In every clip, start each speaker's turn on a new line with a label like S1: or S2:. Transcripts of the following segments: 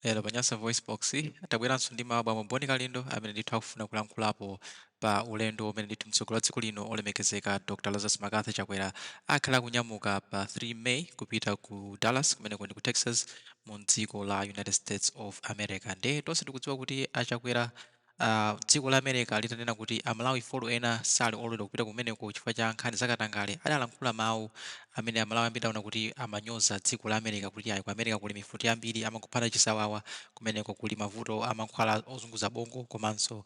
S1: Lero pa Nyasa VoiceBox tabweranso ndi mawu a bambo Bon Kalindo amene ndithu akufuna kulankhulapo pa ulendo umene ndithu mtsogoleri wa dziko lino olemekezeka Dr Lazarus McCarthy Chakwera akhala akunyamuka pa 3 May kupita ku Dallas, kumeneko ndi ku Texas mu dziko la United States of America. Ndiye tonse tikudziwa kuti a Chakwera, dziko la America litanena kuti a Malawi folo ena sali ololedwa kupita kumeneko chifukwa cha nkhani za katangale, adalankhula mawu amene a Malawi ambiri adaona kuti amanyoza dziko la America, kuti ayi, ku America kuli mifuti yambiri, amangophana chisawawa, kumeneko kuli mavuto a mankhwala ozunguza bongo, komanso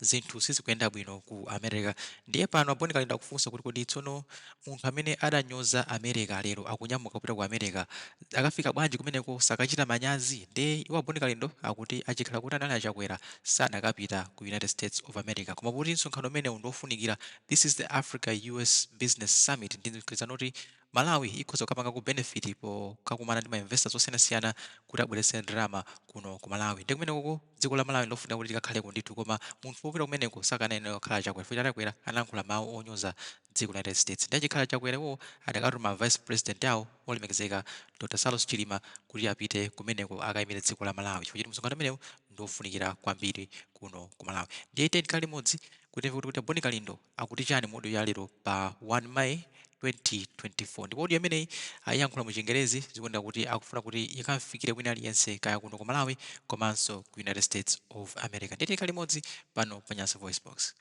S1: zinthu sizikuyenda bwino ku America. Ndiye pano a Bon Kalindo akufunsa kuti kodi tsono munthu amene adanyoza America lero akunyamuka kupita ku America, akafika bwanji kumeneko, sakachita manyazi? Ndiye iwo a Bon Kalindo akuti achikhala kuti anali a Chakwera sadakapita ku United States of America. Koma poti msonkhano umenewu ndiofunikira, this is the Africa US Business Summit, ndi mgwirizano oti Malawi ikhoza kukapangako benefit pokakumana ndi ma investors osiyanasiyana kuti abweretse ndalama kuno ku Malawi. Ndiye kumenekoko dziko la Malawi ndilofunika kuti likakhaleko ndithu, koma munthu wopita kumeneko sakanayenera kukhala Chakwera chifukwa Chakwera analankhula mawu onyoza dziko la United States. Ndiye achikhala Chakwera iwowo adakatuma vice president awo olemekezeka Dr Saulos Chilima kuti apite kumeneko akayimire dziko la Malawi chifukwa choti msonkhano umenewu ndiofunikira kwambiri kuno ku Malawi. Ndiye tiyeni tikhale limodzi kuti timve kuti a Bon Kalindo akuti chani mu audio ya lero pa 1 May 2024. Ndipo audio imeneyi ayiyankhula mu chingerezi, zikuoneka kuti akufuna kuti ikamfikire wina aliyense kaya kuno ku Malawi komanso ku United States of America. Ndiye tikhale limodzi pano pa Nyasa VoiceBox.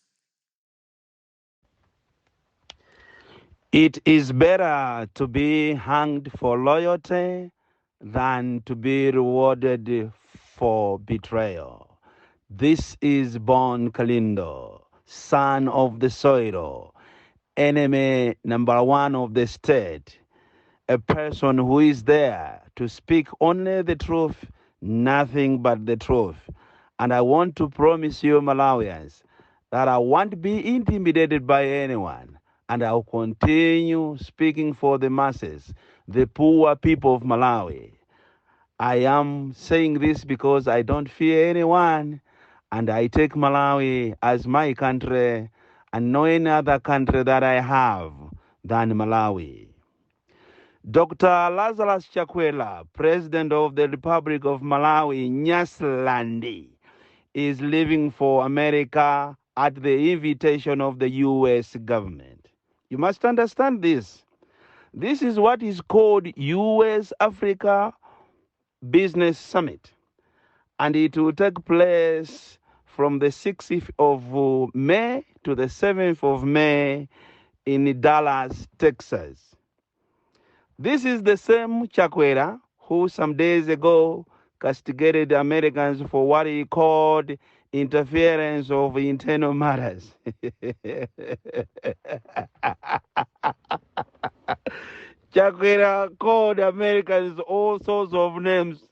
S2: It is better to be hanged for loyalty than to be rewarded for betrayal. This is Bon Kalindo, son of the soil, enemy number one of the state, a person who is there to speak only the truth, nothing but the truth. And I want to promise you, Malawians, that I won't be intimidated by anyone, and I'll continue speaking for the masses, the poor people of Malawi. I am saying this because I don't fear anyone, and I take Malawi as my country and no any other country that I have than Malawi. Dr. Lazarus Chakwera, President of the Republic of Malawi, Nyasaland, is leaving for America at the invitation of the US government. You must understand this. This is what is called US Africa Business Summit, and it will take place from the 6th of May to the 7th of May in Dallas, Texas. This is the same Chakwera who some days ago castigated Americans for what he called interference of internal matters. Chakwera called Americans all sorts of names,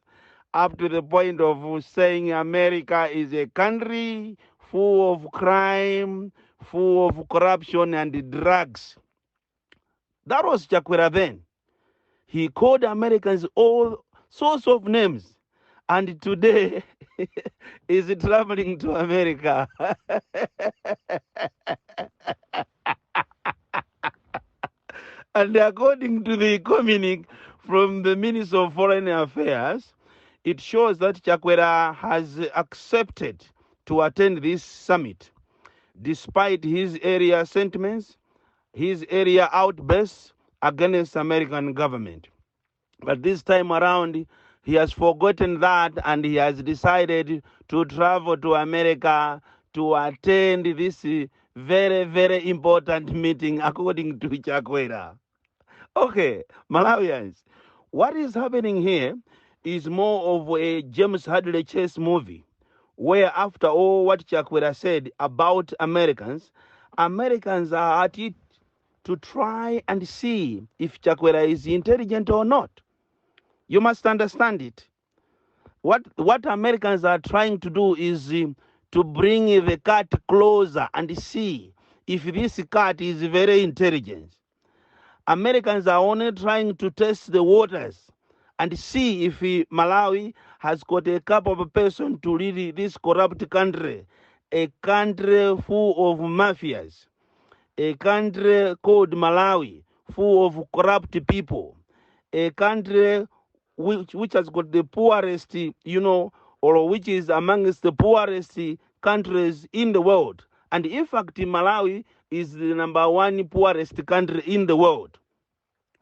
S2: up to the point of saying America is a country full of crime, full of corruption and drugs. That was Chakwera then. He called Americans all sorts of names. And today is traveling to America. And according to the communique from the Minister of Foreign Affairs, it shows that Chakwera has accepted to attend this summit, despite his area sentiments, his area outbursts against American government. But this time around, he has forgotten that and he has decided to travel to America to attend this very, very important meeting, according to Chakwera. Okay, Malawians, what is happening here is more of a James Hadley Chase movie, where after all what Chakwera said about Americans, Americans are at it to try and see if Chakwera is intelligent or not. You must understand it. What Americans are trying to do is to bring the cat closer and see if this cat is very intelligent. Americans are only trying to test the waters and see if Malawi has got a capable person to lead this corrupt country, a country full of mafias, a country called Malawi, full of corrupt people, a country which has got the poorest, or which is amongst the poorest countries in the world. And in fact, Malawi is the number one poorest country in the world,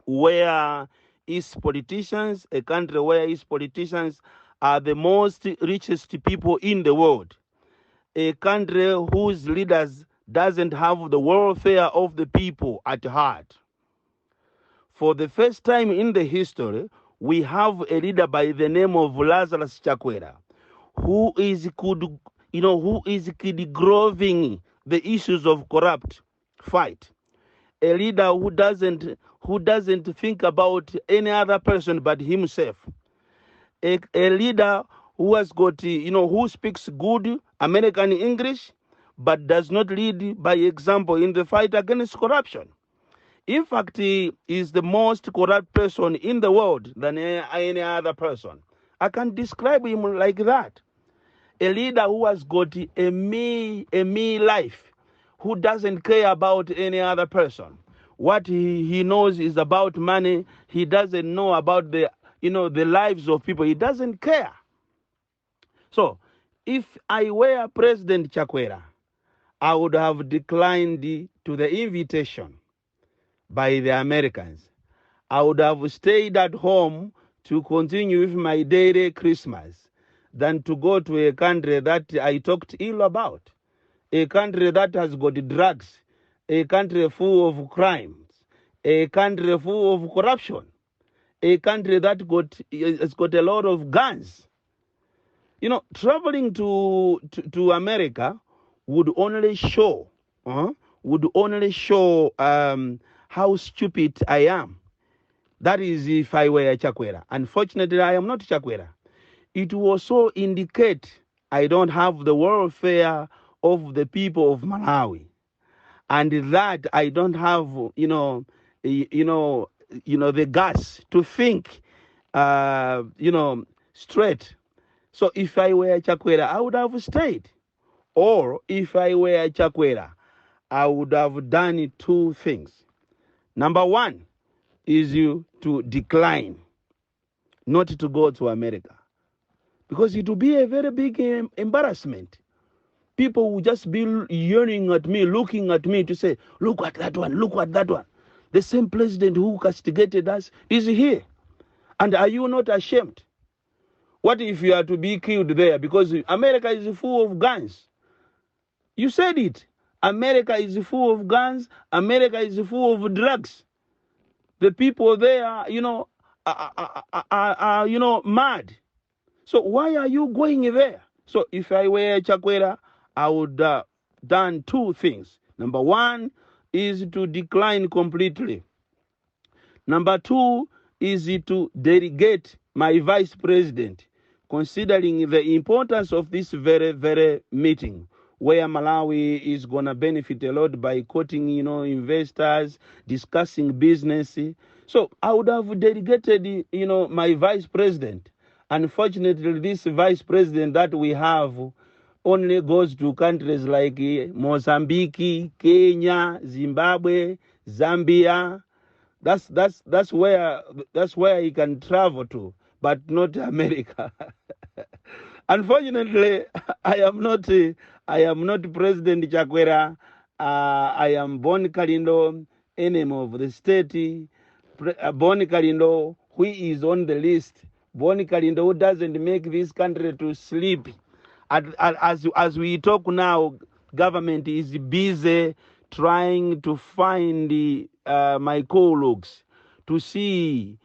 S2: where its politicians, a country where its politicians are the most richest people in the world, a country whose leaders doesn't have the welfare of the people at heart. For the first time in the history, we have a leader by the name of Lazarus Chakwera, who is could you know who is groving the issues of corrupt fight. A leader who doesn't think about any other person but himself. A leader who has got, you know, who speaks good American English, but does not lead by example in the fight against corruption. In fact, he is the most corrupt person in the world than any other person. I can describe him like that. A leader who has got a me life, who doesn't care about any other person. What he knows is about money. He doesn't know about the lives of people. He doesn't care. So, if I were President Chakwera, I would have declined to the invitation by the Americans. I would have stayed at home to continue with my daily Christmas than to go to a country that I talked ill about, a country that has got drugs, a country full of crimes, a country full of corruption, a country that has got a lot of guns. Traveling to America would only show, how stupid I am. That is if I were Chakwera. Unfortunately, I am not Chakwera. It will also indicate I don't have the welfare of the people of Malawi, and that I don't have, the guts to think, straight. So if I were Chakwera, I would have stayed. Or if I were Chakwera, I would have done two things. Number one is you to decline not to go to America, because it will be a very big embarrassment. People will just be yearning at me, looking at me to say, look at that one, look at that one. The same president who castigated us is here. And are you not ashamed? What if you are to be killed there? Because America is full of guns. You said it. America is full of guns. America is full of drugs. The people there, are mad. So why are you going there? So if I were Chakwera, I would done two things. Number one is to decline completely. Number two is to delegate my vice president, considering the importance of this very, very meeting, where Malawi is going to benefit a lot by courting, investors, discussing business. So I would have delegated, my vice president. Unfortunately, this vice president that we have only goes to countries like Mozambique, Kenya, Zimbabwe, Zambia. That's where he can travel to, but not America. Unfortunately, I am not President Chakwera. I am Bon Kalindo, enemy of the state. Bon Kalindo, who is on the list. Bon Kalindo, who doesn't make this country to sleep. As we talk now, government is busy trying to find my colleagues to see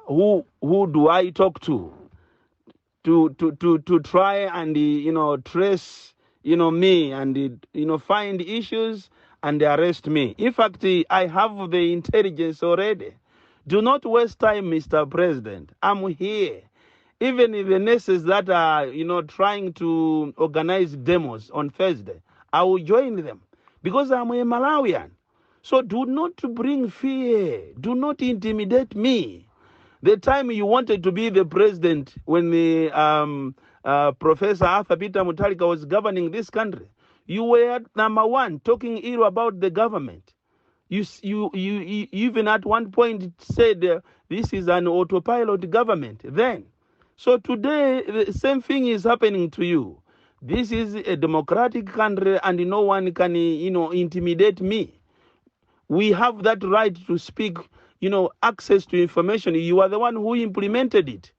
S2: who do I talk to. To try and trace me and find issues and arrest me. In fact, I have the intelligence already. Do not waste time, Mr. President. I'm here. Even if the nurses that are trying to organize demos on Thursday, I will join them because I'm a Malawian. So do not bring fear. Do not intimidate me. The time you wanted to be the president when the Professor Arthur Peter Mutharika was governing this country, you were number one talking ill about the government. You even at one point said this is an autopilot government then. So today, the same thing is happening to you. This is a democratic country and no one can intimidate me. We have that right to speak, access to information. You are the one who implemented it.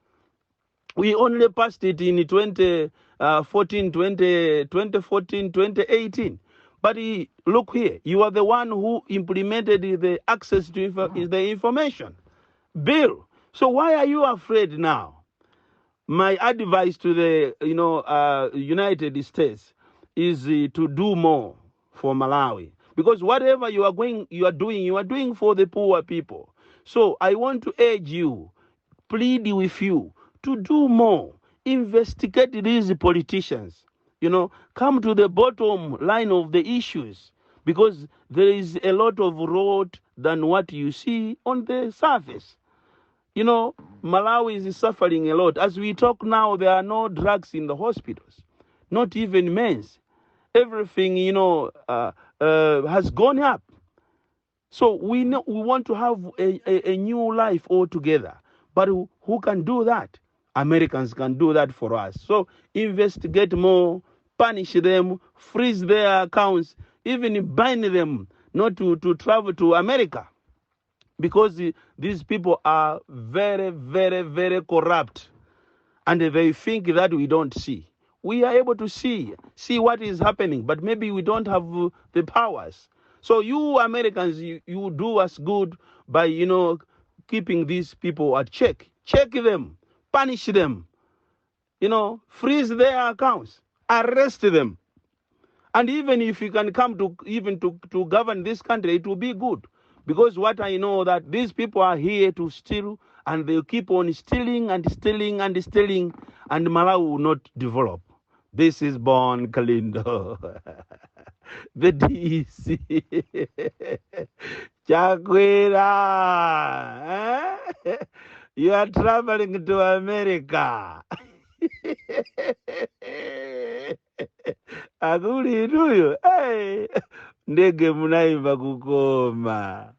S2: We only passed it in 2014, 2014, 2018. But look here, you are the one who implemented the access to the information bill. So why are you afraid now? My advice to the United States is to do more for Malawi, because whatever you are doing, you are doing for the poor people. So I want to urge you, plead with you to do more. Investigate these politicians. Come to the bottom line of the issues, because there is a lot of rot than what you see on the surface. Malawi is suffering a lot. As we talk now, there are no drugs in the hospitals, not even meds. Everything has gone up. So we know we want to have a new life altogether. But who can do that? Americans can do that for us. So investigate more, punish them, freeze their accounts, even ban them not to travel to America. Because these people are very, very, very corrupt. And they think that we don't see. We are able to see what is happening, but maybe we don't have the powers. So you Americans, you do us good by keeping these people at check. Check them, punish them, freeze their accounts, arrest them. And even if you can come to even to govern this country, it will be good. Because what I know that these people are here to steal, and they keep on stealing and stealing and stealing, and Malawi will not develop. This is Bon Kalindo, the DC. Chakwera, eh? You are traveling to America. Akuli inuyo, hey. Ndege munaimba kukoma.